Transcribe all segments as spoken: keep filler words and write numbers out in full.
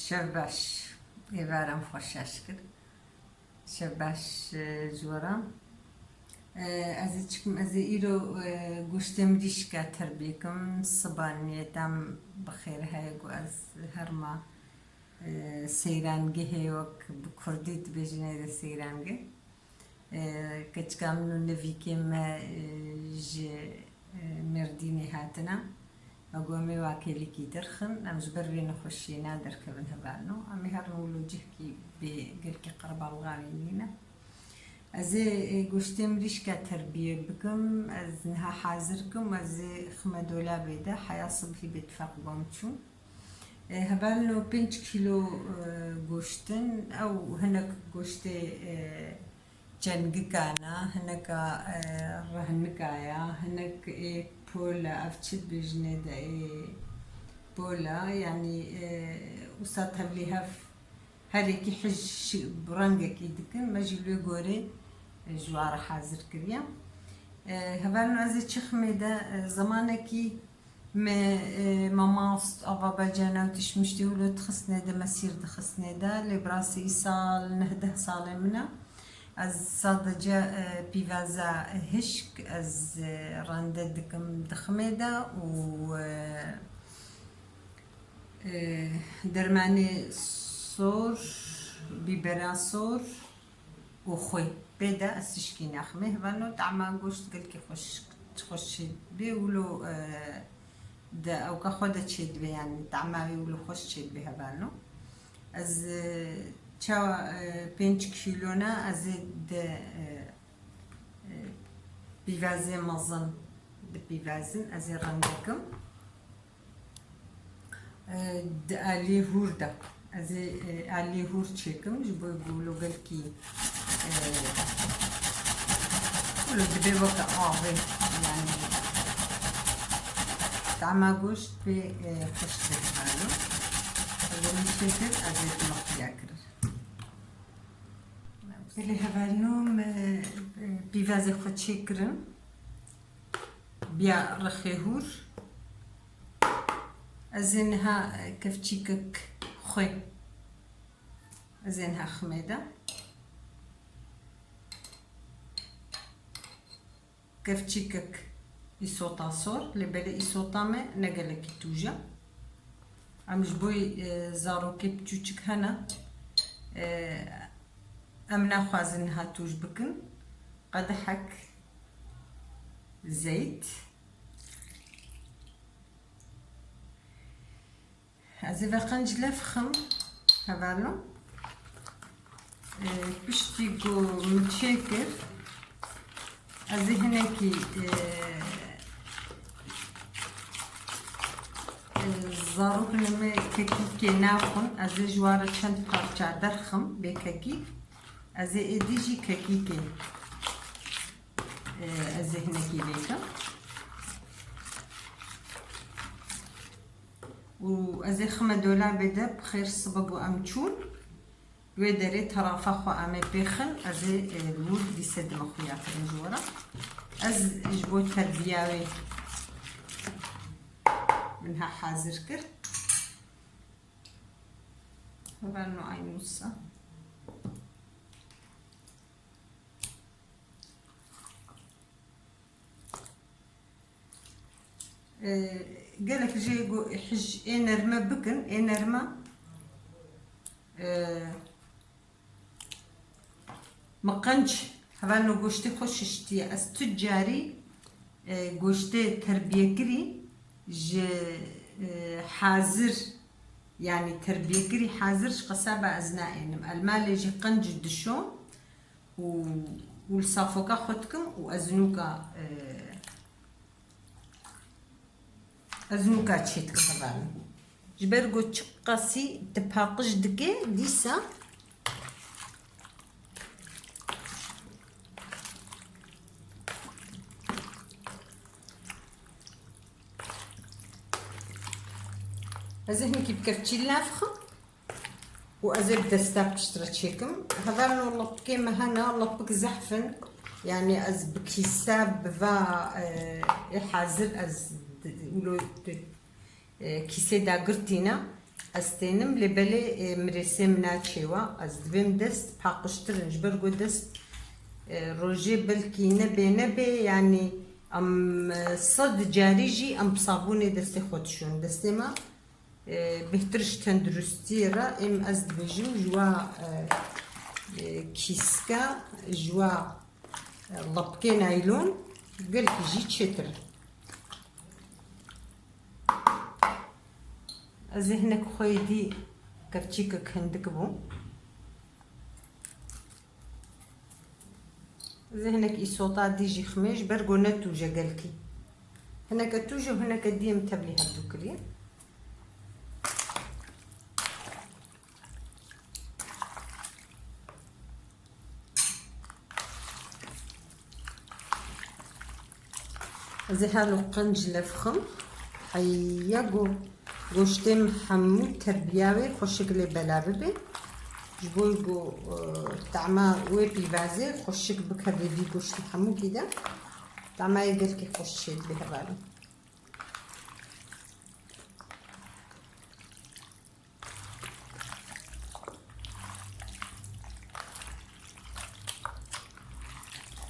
Şev baş. Êvarem xweş şaş kir. Şev baş, e, ji we re. E, ez ê çikim, ez ê îro, e, goştê mirîşka terbiyê kim. Siba niyeta min bi xêr heye ku ez herma, e, seyrangehê, wek bi kurdî dibêjin êdî seyrangeh. E, keçika min û nivîkê me, e, ji, e, Mêrdînê hatine. Me got, em ê wakêlîkî derxin, em ji ber vê nexweşiyê naderkevin hevalno. Em ê herin wilo cihkî bê gelkî qerbalxa wî nîne. Ez ê, e, goştê mirîşka terbiyê bikim, ez niha hazir kim, ez ê xime dolabê de, heya sibhî bi îtifaq bam çûn. E, hevalno pênc kîlo, e, goşt in, ew hinek goştê, e, çengikan e, hineka, e, rehnika ya, hinek ê pol e, ev çi dibêjinê de ê pol e, yanî, e, wisa tevlî hev her yekî hij şi-, bi rengekî dikin, me jî li wê gorê, e, ji wa re hazir kiriye. E, hevalno ez ê çixmê de, e, zemanekî Me, e, mamost, ava becena û tişmiştê wilo dixistnê de, me sîr dixistnê de, lê bi rastî îsal neh deh salê min e. Ez sadece, e, pîvaza hişk ez, e, rende dikim diximê de û, e, e, dermanê sor, bîbera sor, û xwê pê de ez tişkî naximê. Hevano, tama goşt gelkî xweş, xweş çêdibê, wilo, e, di ewka xwe de çêdibê, yanî tama wê wilo xweş çêdibê hevano. Ez, e, çawa, e, pênc kîlo ne, ez ê di, e, e, pîvazê mezin dipîvazin, ez ê rendekim. E, di aliyê hûr de. Ez ê, e, aliyê hûr çêkim, ji bo ku wilo gelkî, e, wilo dibe weke avê, yanî tama goşt pê, e, xweş tê dibalo. Ez ê min çêkir, ez ê dima xuya kirin. Belê hevalno me, e, pîvazê xwe çêkirin. Biya rexê hûr. Ez ê niha kevçîkek xwê. Ez ê niha ximê de. Kevçîkek îsota sor, lê belê îsota me ne gelekî tûj e. Em ji bo, e, zarokê piçûçik hene, e, em naxwazin niha tûj bikin. Qedehek zeyt. Ez ê veqenc lef xim, hevalno. E, piştî ku min çêkir, ez ê hinekî, e, e, zarokên me kekîkê naxwin, ez ê ji wan re çend parça derxim bê kekîk. Ez ê êdî jî kekîkê, e, ez ê hinekî lêkim. Û ez ê xime dolabê de, bi xêr sibe ku em çûn. Wê derê terafa xwe em ê pêxin, ez ê, e, li wir dîse dime xuya kirin ji we re. Ez ji bo terbiya wê min ha hazir kir. Hevalno aynûsa. E, gelek jê go-, hij ê nerme bikin, ê nerme. E, min qenc hevalno goştê xwe şiştiye. Ez tu carî, e, goştê terbiyekirî ji, e, hazir, yanî terbiyekirî hazir ji qesaba ez naênim. El malê jî qenc dişo. Û, û li safoka xwe dikim û ez nûka, e, ez nûka çê dikim hevalno. Ji ber ku çiqasî tu paqij dike, dîsa ez ê hinkî bi kevçî laf xim. Û ez ê bi desta piştre çêkim. Hevalno lipikê me hene, lipik zehf in. Yanî ez bi kîse, bi va, e, ê hazir ez di-, wilo di-, e, kîsê dagirtîne. Ez tênim, lê belê, e, mirêsê min a çêwa. Ez dibêm dest paqijtir in, ji ber ku dest, e, rojê belkî nebê, nebê, yanî em, e, sed carî jî em bi sabûnê destê xwe dişon. Destê me, e, bêhtir ji tenduristiyê re, êm ez dibêjim, ji wa, e, e, kîska, ji wa, e, lepkê naylon gelkî jî çêtir in. Ez ê hinek xwe yê dî kevçîkek hindik bû. Ez ê hinek îsota dî jî ximê, ji ber ku ne tûj e gelkî. Hineke tûj û hineke dî em tevlî hevdû kiriye. Ez ê helo qenc levxim. Heya ku goştê min hemû terbiya wê xweşik lê bela bibe. Ji bo ku, e, tama wê pîvazê xweşik bikeve vî goştê hemûkî de. Tama yê gelkî xweş çêdibe hevalin.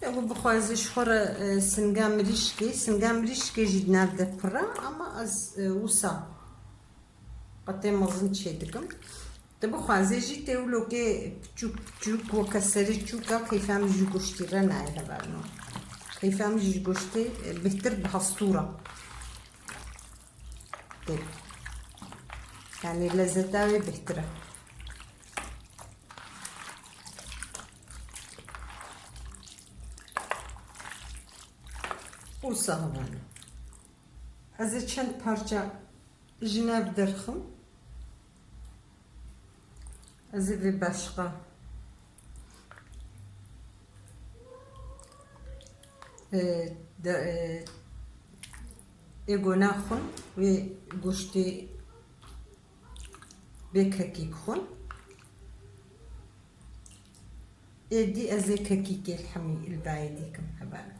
Ew bixwaze ji xwe re, e, singa mirîşkê, singa mirîşkê jî di nav de pir e, ama ez, e, wisa qetê mezin çêdikim. Tu bixwaze jî tê wilo kê piçûk piçûk weke serê çûka keyfa min ji goştî re nayê hevalno. Keyfa min ji goştê, e, bêhtir bi hestû re. Tê. Yanî lezzeta wê bêhtir e. Wisa hevalno. Ez ê çend parça ji nav derxim. Ez ê vê beşqa, e, de, e, ê gona xwin, wê goştê bê kekî bixwin. Êdî ez ê kekîkê li hemî li bayê dî kim hevalno.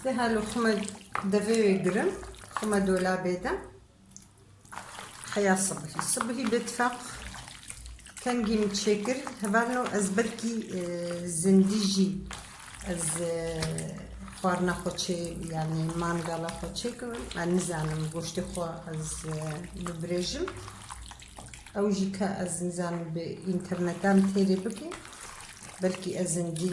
Te halo xime devê wê girim, xime dolabê de. Heya sibihî. Sibihî bi tifaq kengî min çêkir. Hevalno ez belkî, e, zindî jî ez, e, xwarina xwe çê, yanî mangala xwe çêkim. Ez nizanim goştê xwe ez, e, bibirêjim. Ew jî ke ez nizanim bi înterneta min têrê bike. Belkî ez zindî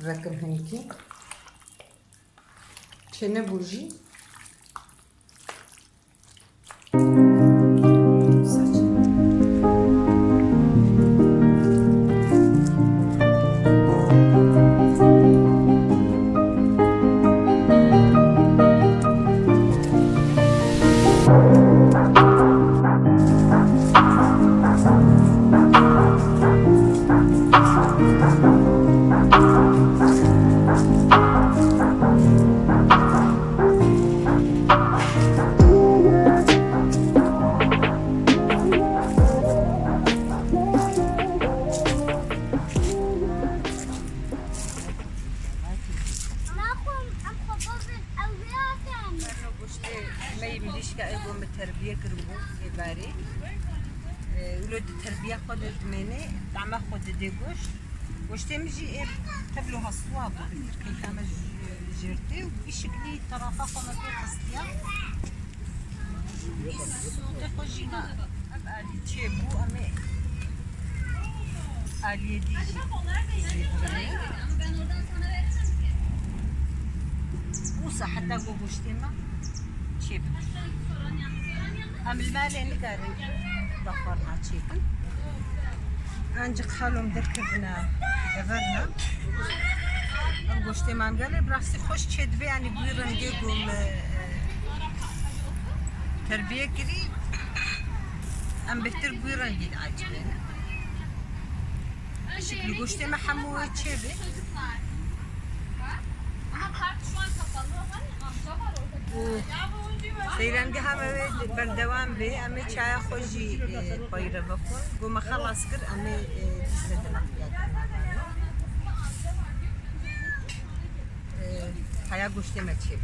vekim hinkî. Çênebû jî. Naxwe em xwe bibin, ew vê hatin. Berno goştê me yê mirîşka ê ku min terbiye kiribû êvarê. E, wilo di terbiya xwe de dimêne, tama xwe didê goşt. Goştê min jî ê tevlo hestûa bû, keyfa me jê re tê û bi vî şiklî terafa xwe me pê xistiya. Îsotê xwe jî me ev alî çêbû, em ê aliyê dî jî zêde bibînin. Wisa heta ku goştê me çêbibe. Em li malê nikarin bi xwarina çêkin. Ancik xalo min derkevine, deverine. Ev goştê mangalê bi rastî xweş çêdibe, yanî bi wî rengê ku me, e, terbiye kirî, em bêhtir bi wî rengî diecibînin. Şiklî goştê me hemû wê çêbe. Seyrangeha me wê berdewam bê. Em ê çaya xwe jî, e, peyre bikin. Ku me xelas kir, em ê, e, dîse dina xuya kir. E, heya goştê me çê.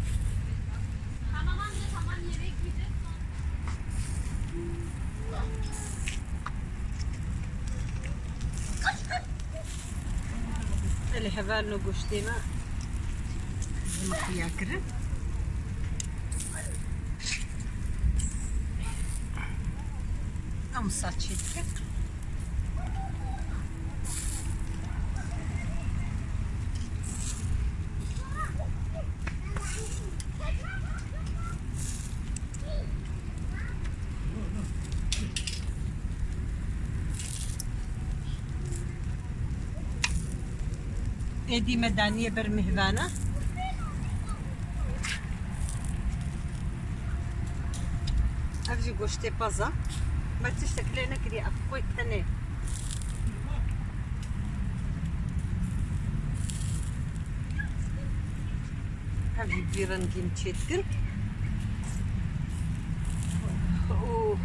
Belê hevalno, goştê me dima xuya kirin. Em saçê dikin. Êdî me daniye ber mihvana. Ev jî goştê paza. Me tiştek lê nekiriye, ev xwe tenê. Ev jî bi vî rengîn çêdikin. Û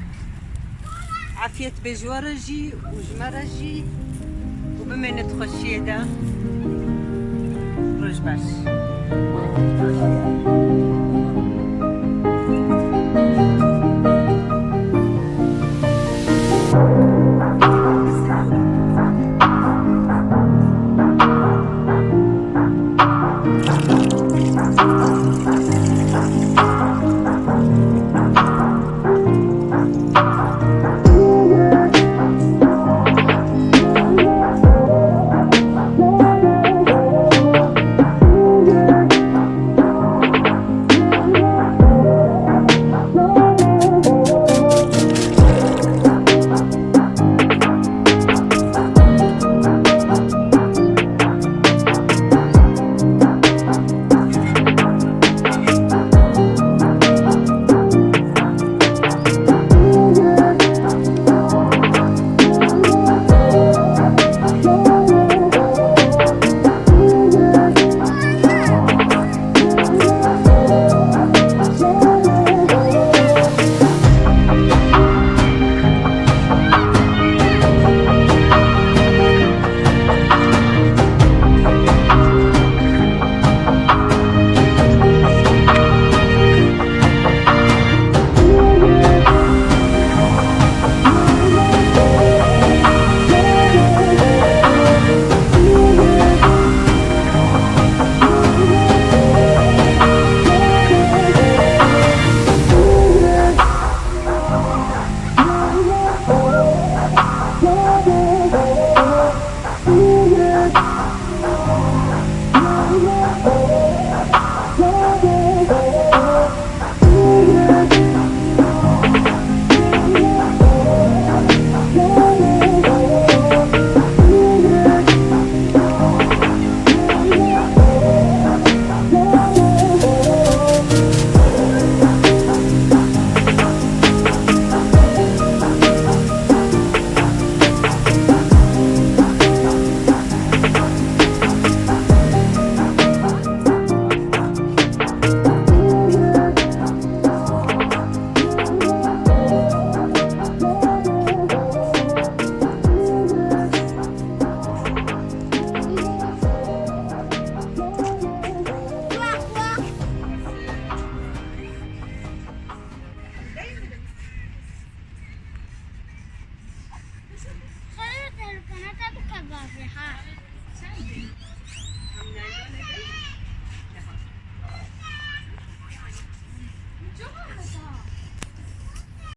afiyet bê ji we re jî û ji me re jî û bimêne di xweşiyê de. Roj baş.